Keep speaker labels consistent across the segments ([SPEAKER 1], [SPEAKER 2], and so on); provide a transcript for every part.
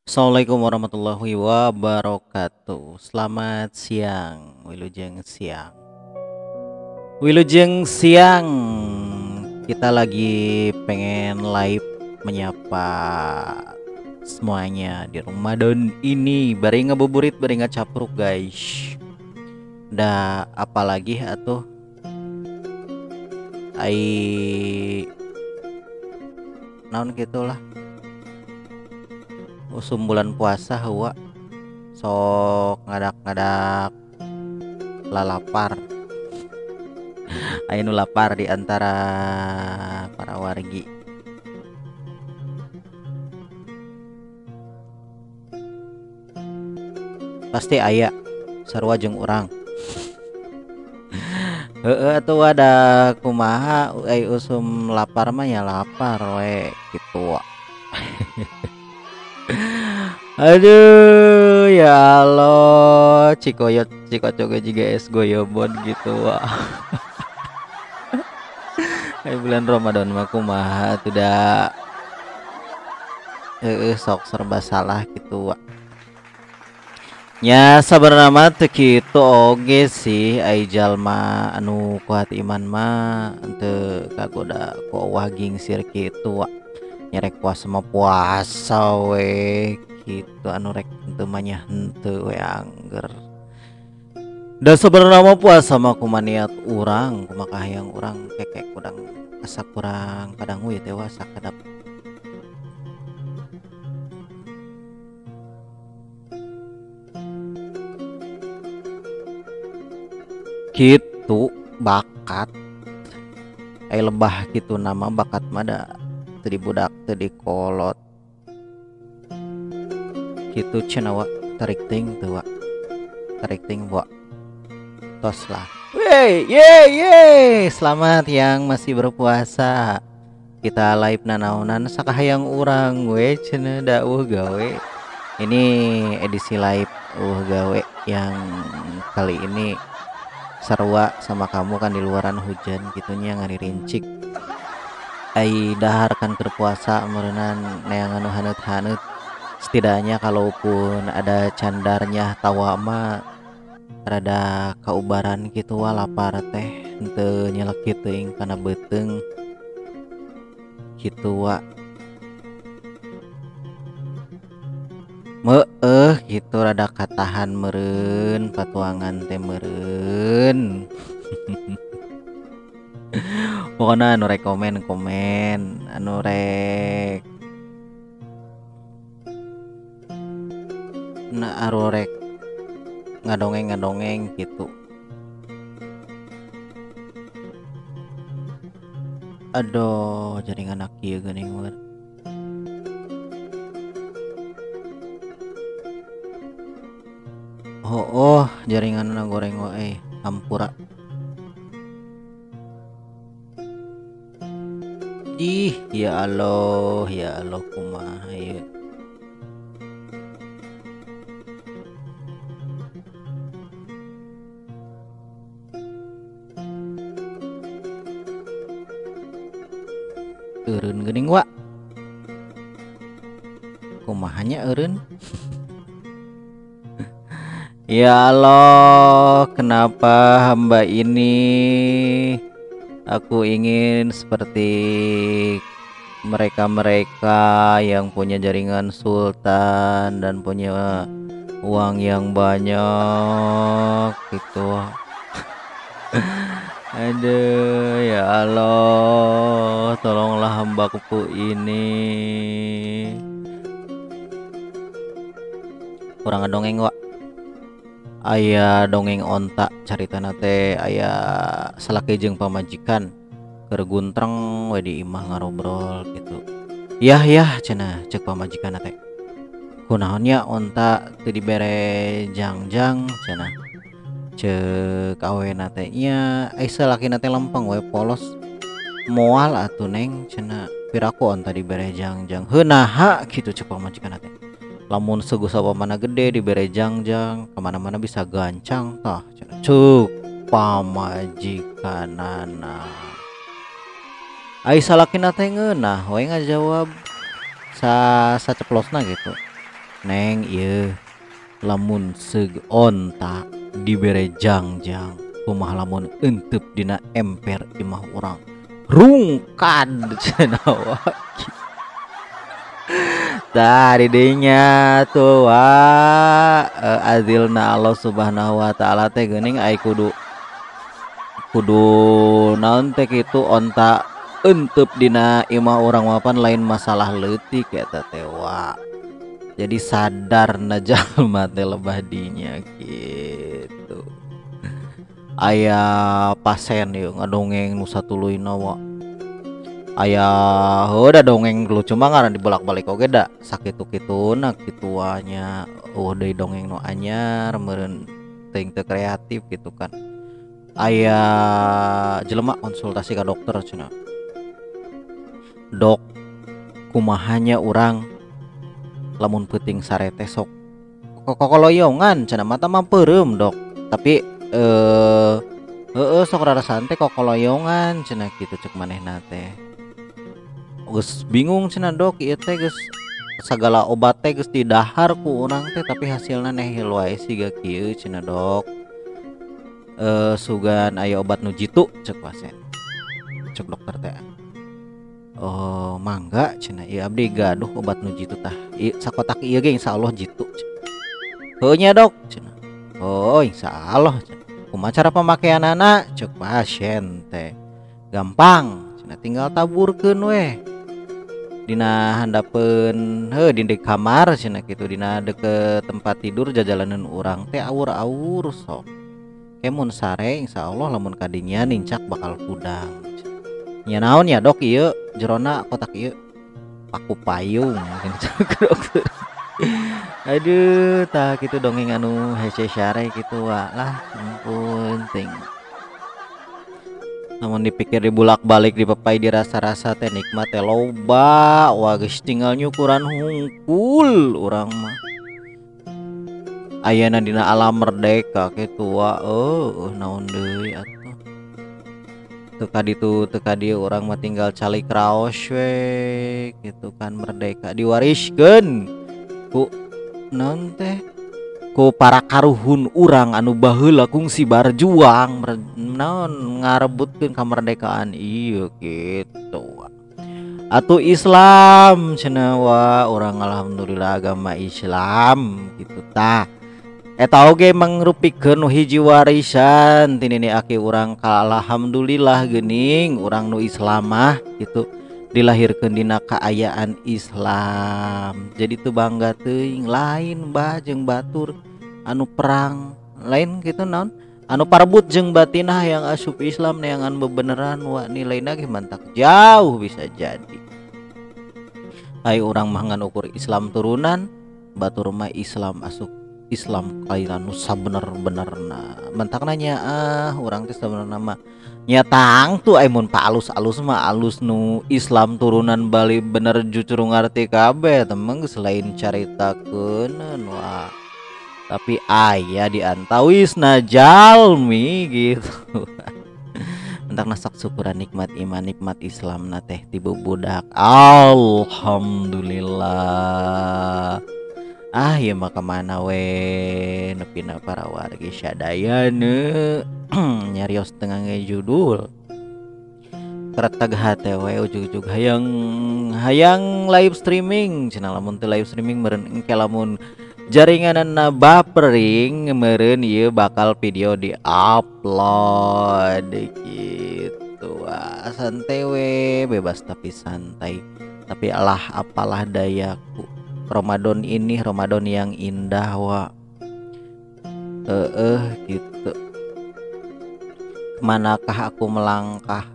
[SPEAKER 1] Assalamualaikum warahmatullahi wabarakatuh. Selamat siang, wilujeng siang. Wilujeng siang. Kita lagi pengen live menyapa semuanya di Ramadan ini. Bari ngabuburit, bari ngacapruk guys. Dah apalagi atuh ai naon gitulah. Usum bulan puasa hawa sok ngadak-ngadak lalapar. Aya nu lapar di antara para wargi. Pasti aya sarua jeung urang. Heeh atuh ada kumaha ai usum lapar mah ya lapar we kitu. Aduh ya Allah, cikoyot cikocoge jiga es goyobon gitu wah. Kayak bulan Ramadan mah kumaha atuh da sok serba salah gitu wah. Nya sabarna mah teu kitu oge sih ai jalma anu kuat iman mah teu kagoda ku Allah gingsir kitu wah. Nyerek puasa mah puasa we gitu, anu rek henteu mah nya henteu we angger. Da sabarna mah puasa mah kumaha niat urang, kumaha kahayang urang kekek kurang asa kurang kadangu ieu teh wah sakedap. Kitu bakat ai lebah kitu nama bakat mah da teu dibudak teu dikolot kitu cenah wa, tarik ting teu wa, tarik ting wa, tos lah. Wey ye ye, selamat yang masih berpuasa. Kita live nanaonan sakahayang urang we cenah da eueuh gawe. Ini edisi live eueuh gawe yang kali ini sarua sama kamu kan di luaran hujan gitunya ngaririncik. Ai dahar kan keur puasa meureunnan neangan nu haneut-haneut. Setidaknya kalaupun ada candarnya tawa mah rada kaubaran gitu wah, lapar teh henteu nyelekit teuing kana beuteung kitu wa. Meueuh gitu rada katahan meureun patuangan teh meureun. Pokoknya anu rek komen komen, anu rek nah anu rek ngadongeng ngadongeng gitu. Aduh jaringan kieu geuning meur. Oh, oh jaringan goreng wae hampura. Ih ya Allah kumaha ieu. Eureun geuning wa. Kumaha nya eureun? Ya Allah, kenapa hamba ini? Aku ingin seperti mereka-mereka yang punya jaringan sultan dan punya uang yang banyak gitu. Aduh ya Allah, tolonglah hambaku ini. Kurang dongeng wa. Aya dongeng onta caritana teh aya salaki jeung pamajikan keur guntreng we di imah ngarobrol gitu. Yah yah cenah ceuk pamajikanna teh. Kunaon nya onta teu dibere jangjang cenah. Ceuk awena teh nya ai salakina teh lempeng we polos. Moal atuh neng cenah piraku onta dibere jangjang. Heuh naha kitu ceuk pamajikanna teh. Lamun segu sapamana gede dibere jangjang kemana-mana bisa gancang tah cenah cuk pamajikanana. Ai salakina teh ngeunah we ngajawab saceplosna gitu. Neng ieu lamun seug onta dibere jangjang kumaha lamun enteup dina emper imah urang rungkad cenah wa. Tah di dinya tuh wa azilna Allah Subhanahu wa taala teh geuning ai kudu naon teh kitu onta enteup dina imah urang mapan lain masalah leutik eta teh wa. Jadi sadar na jalma teh lebah dinya gitu. Aya pasien ieu ngadongeng nu satuluyna wa. Aya heuh da dongeng lucu mah ngaran dibolak-balik oge da sakitu-kituna kituanya. Eueuh deui dongeng nu anyar meureun teuing teu kreatif gitu kan. Aya jelema konsultasi ka dokter cenah. Dok, kumahanya urang lamun peuting sare teh sok kokoloyongan cenah, mata mah peureum dok, tapi heueuh sok rarasaan teh kokoloyongan cenah kitu cek manehna teh. Geus bingung cenah dok, ieu teh geus sagala obat teh geus didahar ku urang teh tapi hasilna nehil wae siga kieu cenah dok. Sugan aya obat nu jitu cek pasien. Cek dokter teh. Oh mangga cenah ieu abdi gaduh obat nu jitu tah. Ieu sakotak ieu ge insyaallah jitu. Heuh nya dok cenah. Oh insyaallah cenah. Kumaha cara pemakaianana cek pasien teh. Gampang cenah tinggal taburkeun weh. Dina handapeun heuh di kamar cenah kitu dina deket tempat tidur jajalaneun urang teh awur-awur sok. Ke mun sare insyaallah lamun kadinya nincak bakal kudang. Nya naon ya dok ieu jerona kotak ieu paku payung cek dokter. Aduh tah kitu dongeng anu hese sare kitu wa lah ampun ting. Namun dipikir dibulak-balik dipepai dirasa-rasa teh nikmat teh loba wah geus tinggal nyukuran hungkul urang mah. Ayana dina alam merdeka kitu wa eueuh naon deui atuh. Teu ka ditu teu ka dieu urang mah tinggal calik raos we kitu kan merdeka diwariskeun ku naon teh ku para karuhun urang anu baheula kungsi barjuang naon ngarebutkeun kamerdekaan ieu kitu. Atuh Islam cenah wa urang alhamdulillah agama Islam kitu tah. Eta oge mangrupikeun nu hiji warisan ti nini aki urang ka alhamdulillah geuning urang nu Islamah kitu dilahirkeun dina kaayaan Islam. Jadi teu bangga teuing lain bah jeung batur anu perang lain kitu naon anu parebut jeung batinah yang asup Islam neangan bebeneran wa nilaina ge mantak jauh bisa jadi. Ai urang mah ngan ukur Islam turunan batur mah Islam asup Islam kailan nu sabener-benerna mentak nanya ah urang teh sabenerna mah nya tangtu ai mun pa alus-alus mah alus nu Islam turunan bali bener jujur ngarti kabeh temeng geus lain caritakeun wah tapi aya di antawisna jalmi gitu. Mentak nasak syukuran nikmat iman nikmat Islam na teh ti budak alhamdulillah. Ah ieu mah kamana we nepina para wargi sadayana nyarios tengah judul kereteg hate we ujug-ujug hayang live streaming cenah lamun teu live streaming meureun engke lamun jaringanna bapering meureun ieu bakal video di upload gitu. Wah santai we bebas tapi santai tapi alah apalah dayaku. Ramadan ini Ramadan yang indah wa gitu. Manakah aku melangkah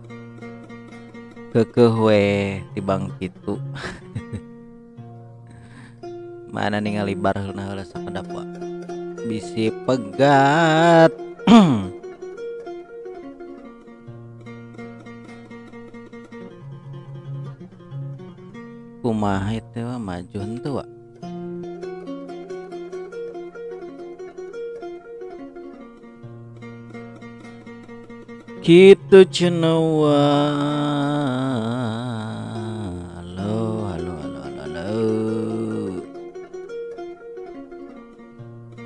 [SPEAKER 1] kekeh we tibang kitu. Mana ningali barheulna heula sakedap wa bisi pegat. Kumaha itu maju henteu wa. Kitu cenah wa. Halo halo halo halo.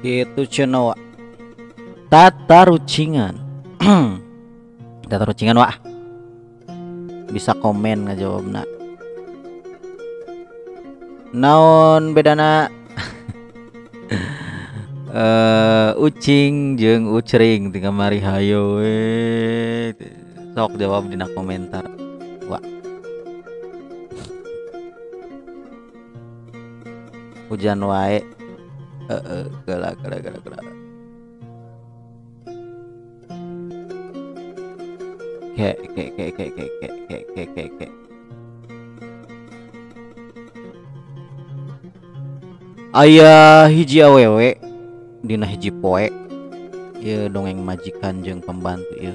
[SPEAKER 1] Gitu cenah wa. Tatarucingan. Tatarucingan wa. Bisa komen ngajawabna. Naon bedana ucing jeung ucring tinggal mari hayo we. Sok jawab dina komentar wa. Hujan wae. Geula geula geula geula. Ke ke ke ke ke ke ke ke ke ke. Aya hiji awewe dina hiji poe ieu dongeng majikan jeung pembantu ieu.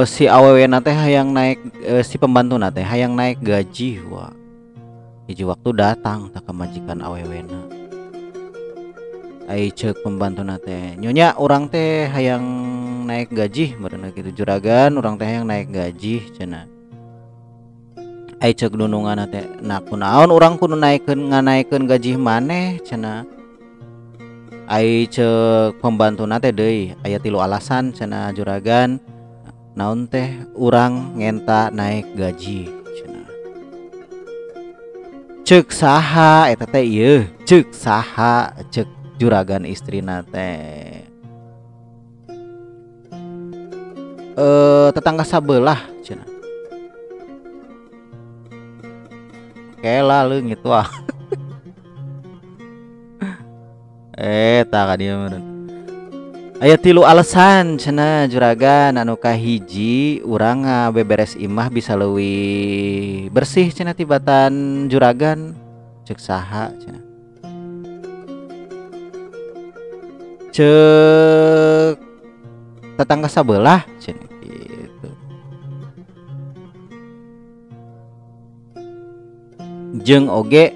[SPEAKER 1] Si awewe na teh hayang naik, si pembantu na teh hayang naik gaji wa. Hiji waktu datang tah ka majikan awewena. Ai ceuk pembantu na teh, "Nyonya urang teh hayang naik gaji," meureunna kitu, "juragan urang teh hayang naik gaji," cenah. Ai ceuk dununganna teh, "Nah kunaon urang kudu naikeun nganaikeun gaji maneh," cenah. Ai ceuk pembantuna teh deui, aya 3 alasan cenah juragan, naon teh urang ngenta naik gaji cenah. Ceuk saha eta teh ieu, ceuk saha ceuk juragan istrina teh. Tetangga sabelah cenah. Kela leungit wah. Tah ka dieu meureun. Aya 3 alasan cenah juragan, anu kahiji urang ngabeberes imah bisa leuwih bersih cenah tibatan juragan. Ceuk saha cenah. Ceuk tetangga sabelah cenah gitu. Jeung oge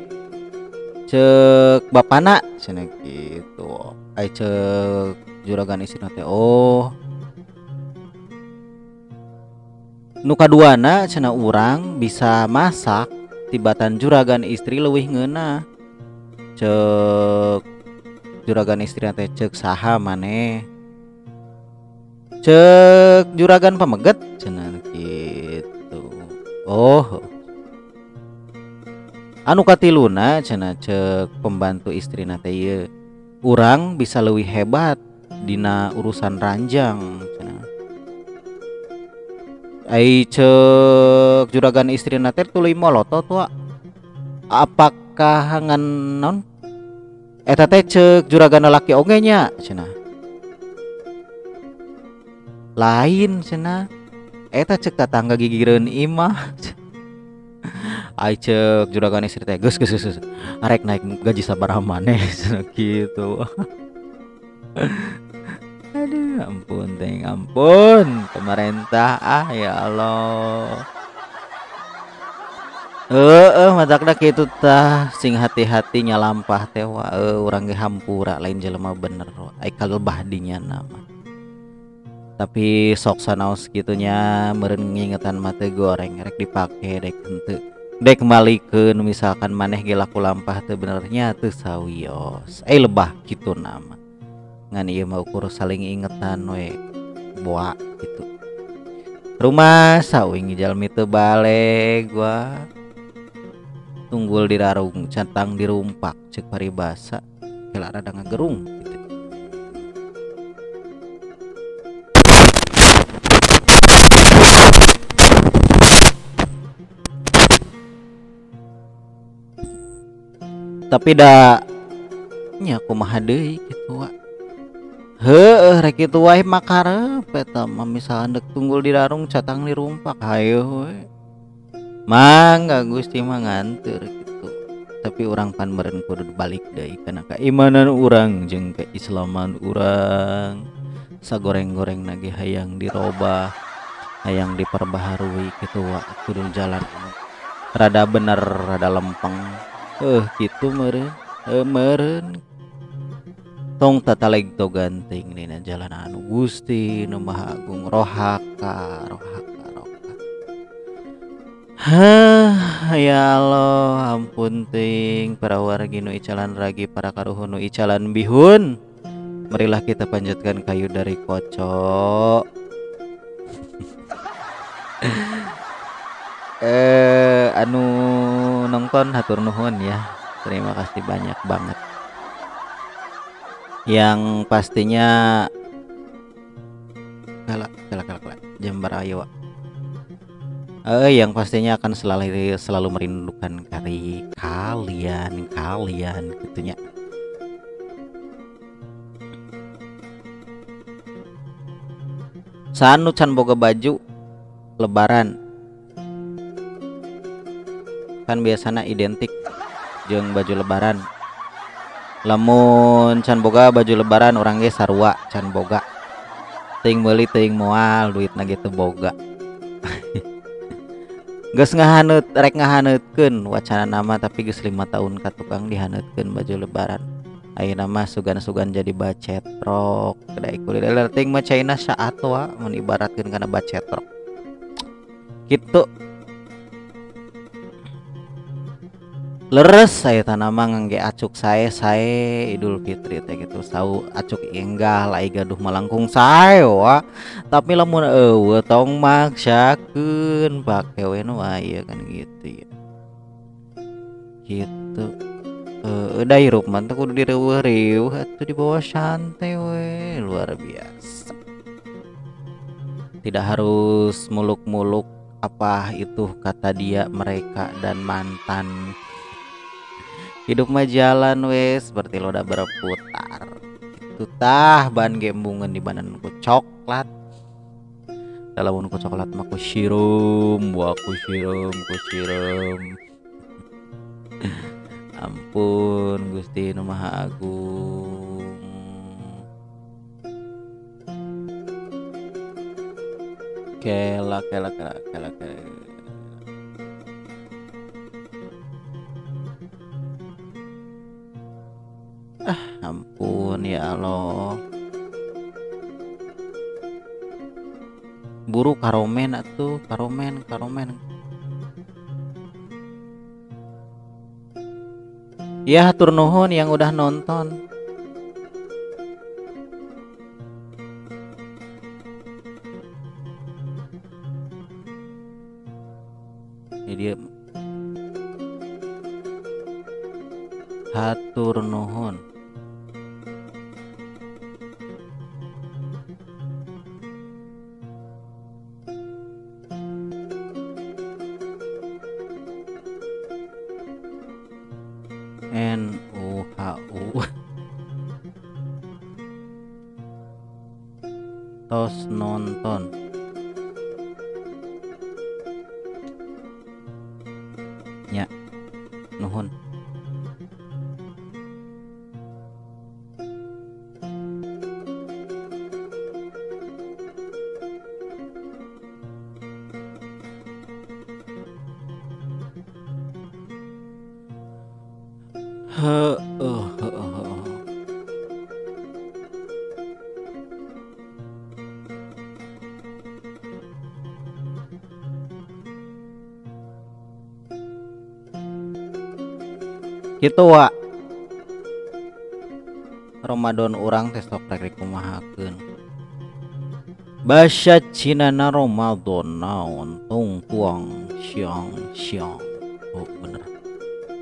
[SPEAKER 1] ceuk bapana cenah gitu. Ai ceuk juragan istrina teh, oh nu kaduana cenah urang bisa masak tibatan juragan istri leuwih ngeunah. Ceuk juragan istrina teh, ceuk saha maneh? Ceuk juragan pameget cenah gitu. Oh anu katiluna cenah ceuk pembantu istrina teh ieu, urang bisa leuwih hebat dina urusan ranjang cenah. Ai ceuk juragan istrina teh tuluy molotot wa. Apakah ngan naon eta teh ceuk juragan lalaki oge nya cenah. Lain cenah, eta ceuk tatangga gigireun imah. Ai ceuk juragan istri teh, geus geus geus arek naik gaji sabaraha maneh cenah kitu. Aduh ampun teh, ampun pemerintah, ah ya Allah. Heeh matakna kitu tah, sing hati-hati nyalampah teh wa, urang ge hampura lain jelema bener wa, ai kalebah dinya mah. Tapi sok sanaos kitu nya meureun ngingetan mah teu goreng rek dipake dek henteu. Dek malikeun misalkan maneh ge laku lampah teu bener nya teu sawios. Ai lebah kitu na mah. Ngan ieu mah ukur saling ingetan we boa kitu. Rumah uing jalmi teu baleg wa. Tunggul dirarung centang dirumpak ceuk paribasa kela rada ngagerung gitu. Tapi da nya kumaha deui kitu wa. Heueuh rek kitu wae makarep eta mah misalkan deuk tunggul dirarung catang dirumpak hayo we. Mangga Gusti mah nganteur kitu. Tapi urang pan meureun kudu balik deui kana keimanan urang jeung keislaman urang. Sagoreng-gorengna ge hayang dirobah, hayang diperbaharui kitu wa, kudu jalan rada bener rada lempeng. Kitu meureun, meureun tong tataleg to ganting dina jalan anu Gusti nu Maha Agung rohaka rohaka rohaka. Hah, ya Allah, ampun ting para wargi nu icalan ragi, para karuhun nu icalan bihun. Marilah kita panjatkan kayu dari kocok. Anu nonton hatur nuhun ya. Terima kasih banyak banget. Yang pastinya kala kala kala kala jam barayo. Yang pastinya akan selalu merindukan kari kalian gitunya. Sanu can boga baju lebaran kan biasana identik jeung baju lebaran. Lamun can boga baju lebaran urang ge sarua can boga, teuing meuli teuing moal duitna ge teu boga. Geus ngahaneut rek ngahaneutkeun wacana nama tapi geus 5 tahun ka tukang dihaneutkeun baju lebaran. Ayeuna mah sugan-sugan jadi bacetrok kedai kulit teuing mah caina saat wa mun ibaratkeun kana bacetrok. Kitu. Leres saya tanama ngangge acuk sae sae Idul Fitri teh gitu sau acuk enggah lai gaduh malangkung sae wa tapi lamun eueuh tong maksakeun pake we nu aya kan gitu ya gitu. Da hirup mah teh kudu direuweuh-reuweuh atuh dibawa santai we, luar biasa. Tidak harus muluk-muluk apa itu kata dia, mereka dan mantan. Hidup mah jalan we seperti roda berputar. Itu tah ban gembungan di badan ku coklat. Lamun ku coklat mah ku sirum, wah ku sirum, ku sirum. Ampun Gusti Nu Maha Agung. Kela kela kela kela kela. Ah, ampun ya Allah. Buru karomen atuh, karomen, karomen. Ya hatur nuhun yang udah nonton. Ini dia. Hatur nuhun. N U H U tos nonton. Ya, nuhun. Gitu wa Ramadan urang teh sok rek dikumahakeun. Basa Cina na Ramadan naon tung tuang siang siang. Oh bener.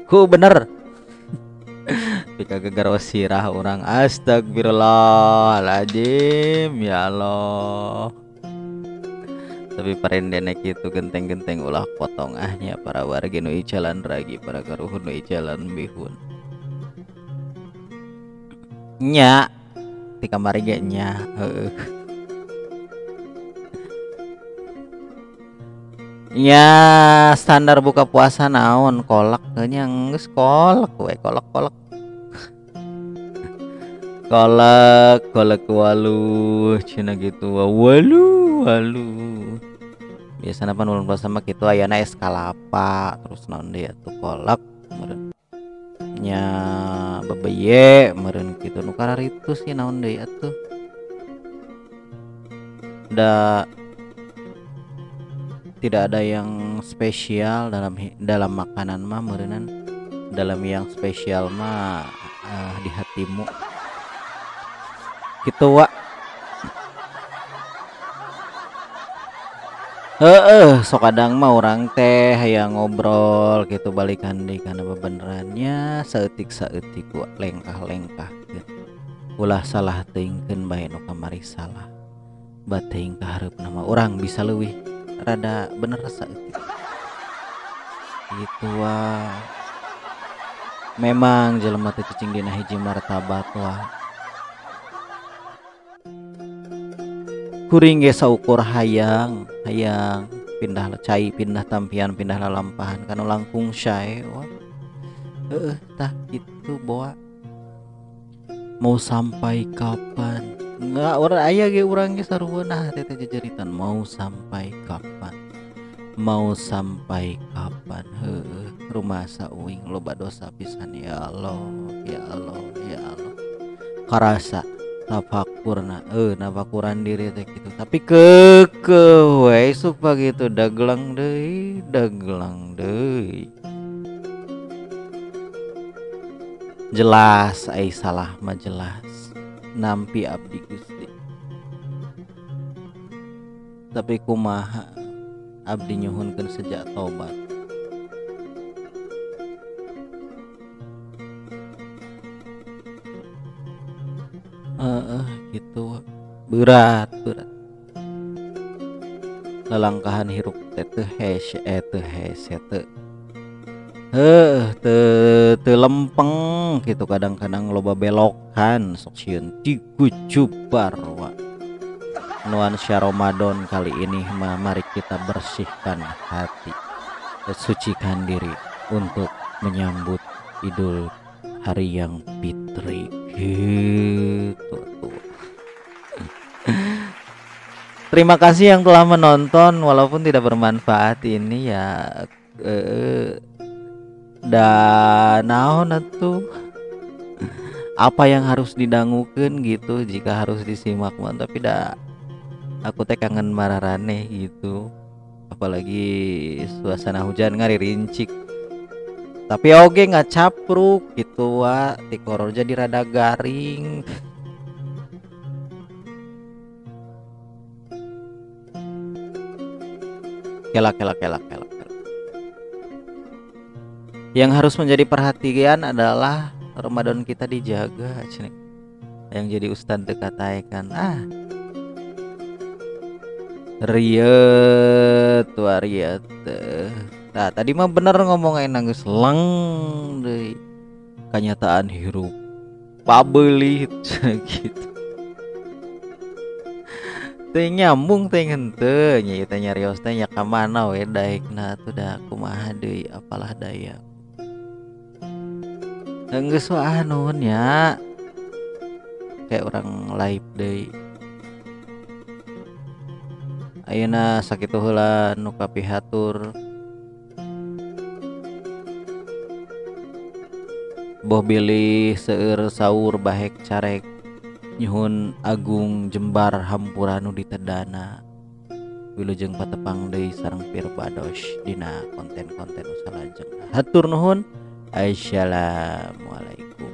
[SPEAKER 1] Ku bener. Pika gegaro sirah urang astagfirullahaladzim ya Allah. Tapi parendene kitu genteng-genteng ulah potong ahnya para wargi nu icalan ragi para karuhun nu icalan bihun. Nya di kamari ge nya heueuh. Nya standar buka puasa naon kolak nya geus kolak we kolak-kolak. Kolak kolak walu cina gitu walu walu. Biasana pan bulan puasa mah kitu ayana es kalapa terus naon deui atuh kolak meureun nya bebeye meureun kitu nu kararitu sih naon deui atuh. Da tidak ada yang yang spesial dalam makanan mah meureunan, dalam yang spesial mah di hatimu gitu wa. Heeh, sok kadang mah urang teh hayang ngobrol gitu balikan deui kana bebenerannya saeutik-saeutik wa, lengkah-lengkah gitu. Ulah salah teuingkeun bae nu kamari salah. Bateuing ka hareupna mah urang bisa leuwih rada bener saeutik. Gitu wa. Memang jelema teh cicing dina hiji martabat wa. Kuring ge saukur hayang pindah cai, pindah tampian, pindah lalampahan kanu langkung sae wah. Heeh tah kitu boa. Mau sampai kapan? Enggak urang aya ge urang ge sarua nah teh jejeritan mau sampai kapan? Mau sampai kapan? Heeh, rumasa uing loba dosa pisan ya Allah, ya Allah, ya Allah. Karasa tafakurna nafakuran diri teh gitu, tapi kekeh we sok begitu dagelang deui jelas ai salah mah jelas nampi abdi Gusti, tapi kumaha abdi nyuhunkeun sejak tobat. Gitu berat lelangkahan hirup teh teu hese teu hese teu heuh teu lempeng gitu, kadang-kadang loba belokan sok sieun digujubar wa. Nuansa Ramadan kali ini mah mari kita bersihkan hati, sucikan diri untuk menyambut Idul Hari yang Fitri gitu tuh. Terima kasih yang telah menonton walaupun tidak bermanfaat ini ya. Dan naon atuh, apa yang harus didangukeun gitu jika harus disimak mah, tapi dah aku teh kangen mararaneh gitu, apalagi suasana hujan ngaririncik tapi oge ngacapruk gitu wa, tikoror jadi rada garing. Kelak. Yang harus menjadi perhatian adalah Ramadan kita dijaga cini. Yang jadi ustad dekat kan riet wa riet. Nah, tadi mah bener ngomongin nangis leng deui. Kenyataan hirup pabelit gitu. Teu nyambung teh henteu nya ieu teh nyarios teh nya ka mana we daekna atuh da kumaha deui apalah daya. Geus wah nuhun nya. Kayak orang live deui. Ayeuna sakitu heula nu kapihatur. Boh bilih seueur saur bahek carek nyuhun agung jembar hampura nu ditedana. Wilujeng patepang deui sareng Pirbados dina konten-konten nu salajengna. Hatur nuhun. Assalamualaikum.